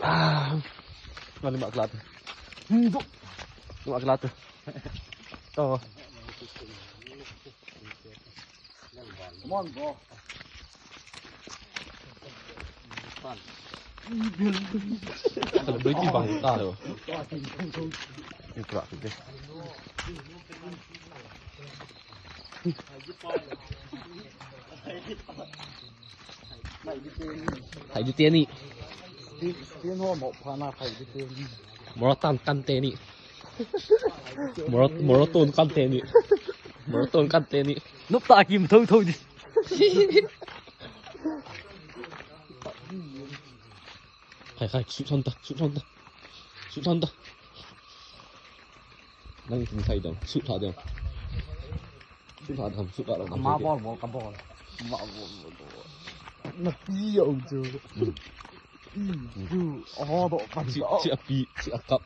Ah, lima kelat. Hmm, tu. Lima kelat tu. Tu. Come on, bro. Kalau beli bang kita tu. Ini kerak tu deh. Hai di teni. Morotan kan teni. Morot-, moroton kan teni. Moroton kan teni. Nop ta kim thou thou di. Hai, hai, sut hanta, sut hanta. Sut hanta. Nang sing sai dong, sut ha dong. Sut ha dong, sut ha dong. Ma bol, bol ka bol. Ma bol, bol, bol. Na pi yo ju. Pi ju. Oh, do pa. Si, si api, si akap.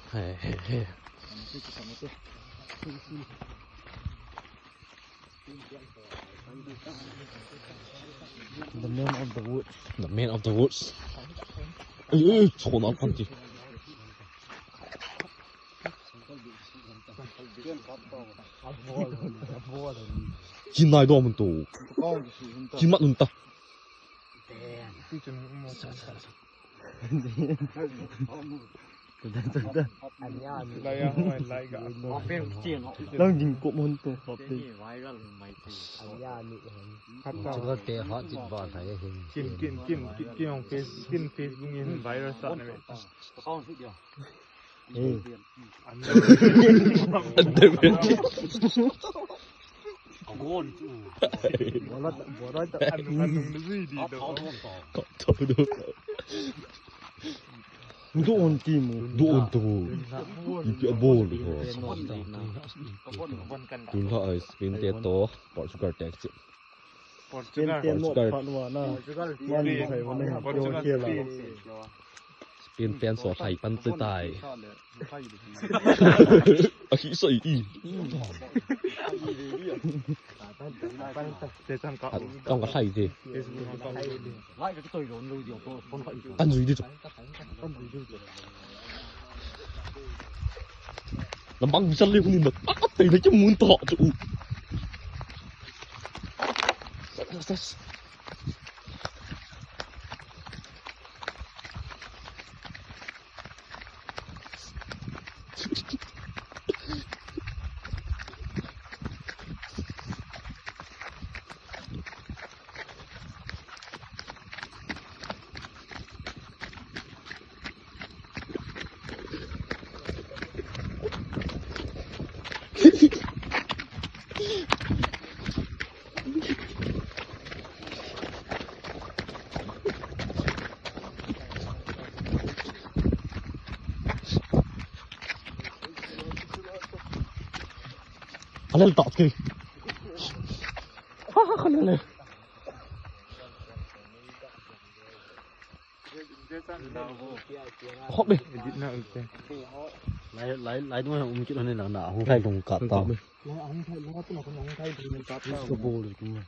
Hai, hai, hai. The man of the woods. The man of the woods. ເອີຍ ເອີຍ ໂຊນອອກກ່ອນຕິ. ກິນນາຍດອມມັນໂຕ. ກິນມັນອຸນຕາ. ອັນຍາ ລອງຍິງກົບມັນຕົວຂອບເປັນ ອັນຍານີ້ ປະຕູກະເຕະເຫາະຕິດບອນໃຫ້ເຫັນ ກິນ ກິນ ກິນ ກິນ ກິນຂອງເຟສ ກິນເຟສບຸ້ງເຫັນໄວຣັສຊະນະເວຍ ເອີ ອັນເດີມ ອັນເດີມ ບໍ່ລອດ ບໍ່ລອດ ອັນໜຶ່ງ ອັນໜຶ່ງ ມັນດີໆ ເດີ. ໂດນຕີມ ໂດນໂຕ ອີກະໂບນ ຕຸນເຂົ້າໄອສະປີນເຕໂຕ ປອດສຸກາແຕກ ປອດຈຸກາ ເປັນເຕນໝົດ ປອດຈຸກາ ພັນວ່ານະ ມັນໃຜວະນີ້ ໂຍເຄລາ ສະເປນແຟນສອໄທປັນໄປຕາຍ ອາຄິໄຊອີ ຕ້ອງກະໄທເດ ອັນຢູ່ດີ ລຳບັງວິຊັນເລີຍຄົນນີ້ນະ ຕາເຕະລະຈະໝູນເຕາະຈຸ. Halal tak ke? Ha, halal. Hop deh. Lai, lai, lai, ເຮົາອຸມກິນໃຫ້ໜັກໜາ ເຮົາໃສ່ລົງກະຕາ. ກະໂບນເລີຍ.